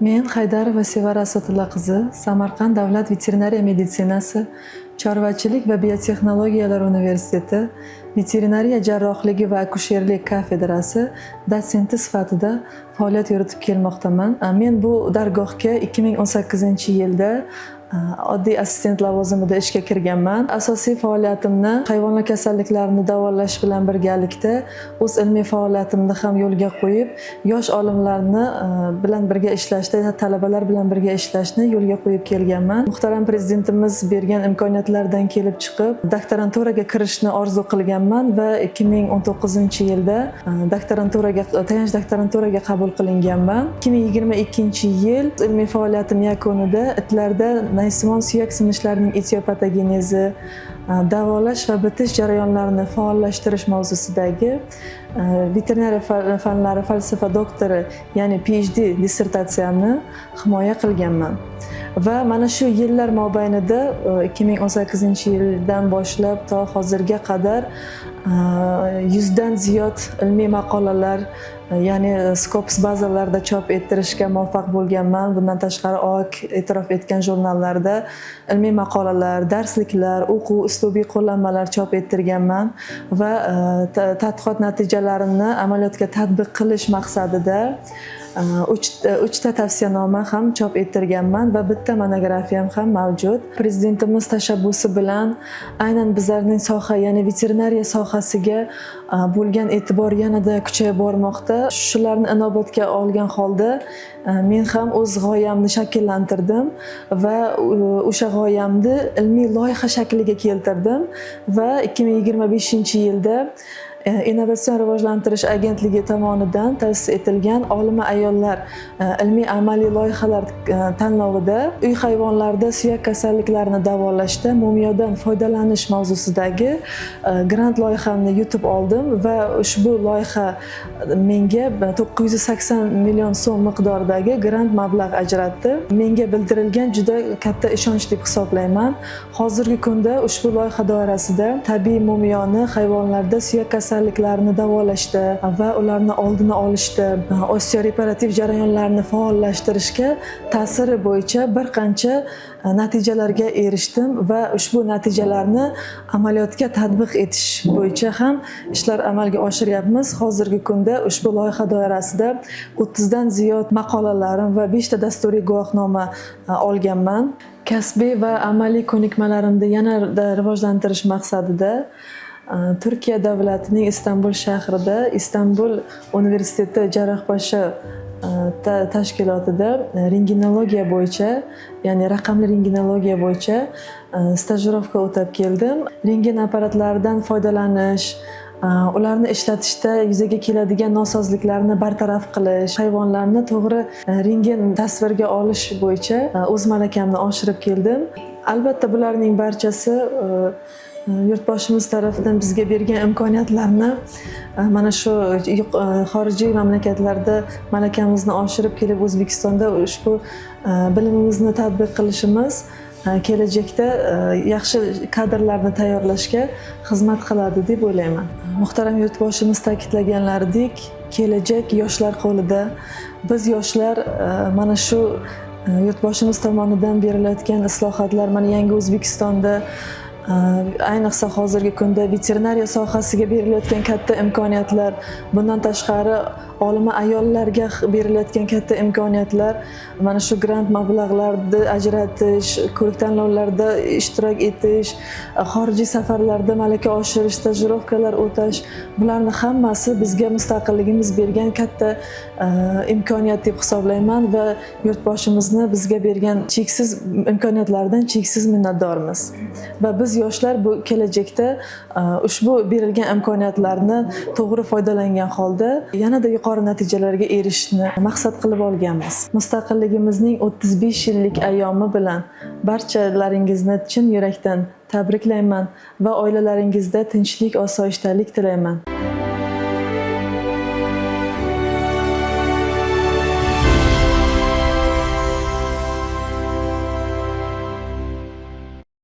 Men Haydarova Sevara Asatulla qizi, Samarqand davlat veterinariya meditsinasi, chorvachilik va biotexnologiyalar universiteti veterinariya jarrohligi va akusherlik kafedrasi dotsenti sifatida faoliyat yuritib kelmoqdaman. Men bu dargohga 2018-yilda oddiy assistent lavozimida ishga kirganman. Asosiy faoliyatimni hayvonlar kasalliklarini davolash bilan birgalikda o'z ilmiy faoliyatimni ham yo'lga qo'yib, yosh olimlarni bilan birga ishlashda, talabalar bilan birga ishlashni yo'lga qo'yib kelganman. Muhtaram prezidentimiz bergan imkoniyatlardan kelib chiqib, doktoranturaga kirishni orzu qilganman va 2019-yilda doktoranturaga, tayanch doktoranturaga qabul qilinganman. 2022-yil ilmiy faoliyatim yakunida itlarda naysimon suyak sinishlarining etiopatogenezi, davolash va bitish jarayonlarini faollashtirish mavzusidagi veterinariya fanlari falsafa doktori, ya'ni PhD dissertatsiyamni himoya qilganman. Va mana shu yillar mobaynida, 2018-yildan boshlab to hozirga qadar 100 dan ziyod ilmiy maqolalar, ya'ni Scopus bazalarida chop ettirishga muvaffaq bo'lganman. Bundan tashqari, OAK e'tirof etgan jurnallarda ilmiy maqolalar, darsliklar, o'quv uslubiy qo'llanmalar chop ettirganman va tadqiqot natijalarini amaliyotga tatbiq qilish maqsadida uchta tavsiyanoma ham chop ettirganman va bitta monografiyam ham mavjud. Prezidentimiz tashabbusi bilan aynan bizlarning soha, ya'ni veterinariya sohasiga bo'lgan e'tibor yanada kuchayib bormoqda. Shularni inobatga olgan holda men ham o'z g'oyamni shakllantirdim va o'sha g'oyamni ilmiy loyiha shakliga keltirdim va 2025-yilda Innovatsion rivojlantirish agentligi tomonidan ta'sis etilgan olima ayollar ilmiy amaliy loyihalar tanlovida uy hayvonlarida suyak kasalliklarini davolashda mo'miyodan foydalanish mavzusidagi grant loyihamni yutib oldim va ushbu loyiha menga 980 million so'm miqdoridagi grant mablag' ajratdi. Menga bildirilgan juda katta ishonch deb hisoblayman. Hozirgi kunda ushbu loyiha doirasida tabiiy mo'miyoni hayvonlarda suyak kasalliklarini davolashda va ularni oldini olishda, osteoreparativ jarayonlarni faollashtirishga ta'siri bo'yicha bir qancha natijalarga erishdim va ushbu natijalarni amaliyotga tatbiq etish bo'yicha ham ishlar amalga oshiryapmiz. Hozirgi kunda ushbu loyiha doirasida 30 dan ziyod maqolalarim va beshta dasturiy guvohnoma olganman. Kasbiy va amaliy ko'nikmalarimni yanada rivojlantirish maqsadida Turkiya davlatining Istanbul shahrida, Istanbul universiteti Jarrohpasha tashkilotida rentgenologiya bo'yicha, ya'ni raqamli rentgenologiya bo'yicha stajirovka o'tab keldim. Rentgen apparatlaridan foydalanish, ularni ishlatishda yuzaga keladigan nosozliklarni bartaraf qilish, hayvonlarni to'g'ri rentgen tasvirga olish bo'yicha o'z malakamni oshirib keldim. Albatta, bularning barchasi yurtboshimiz tarafidan bizga bergan imkoniyatlarni, mana shu xorijiy mamlakatlarda malakamizni oshirib kelib, O'zbekistonda ushbu bilimimizni tatbiq qilishimiz kelajakda yaxshi kadrlarni tayyorlashga xizmat qiladi deb o'ylayman. Muhtaram yurtboshimiz ta'kidlaganlaridek, kelajak yoshlar qo'lida. Biz yoshlar mana shu yurtboshimiz tomonidan berilayotgan islohotlar, mana yangi O'zbekistonda, ayniqsa hozirgi kunda veterinariya sohasiga berilayotgan katta imkoniyatlar, bundan tashqari olima ayollarga berilayotgan katta imkoniyatlar, mana shu grant mablag'larni ajratish, ko'rik tanlovlarda ishtirok etish, xorijiy safarlarda malaka oshirish, stajirovkalar o'tash, bularni hammasi bizga mustaqilligimiz bergan katta imkoniyat deb hisoblayman va yurtboshimizni bizga bergan cheksiz imkoniyatlardan cheksiz minnatdormiz. Va biz yoshlar bu kelajakda ushbu berilgan imkoniyatlarni to'g'ri foydalangan holda yanada yuqori natijalarga erishishni maqsad qilib olganmiz. Mustaqilligimizning 35 yillik ayyomi bilan barchalaringizni chin yurakdan tabriklayman va oilalaringizda tinchlik, osoyishtalik tilayman.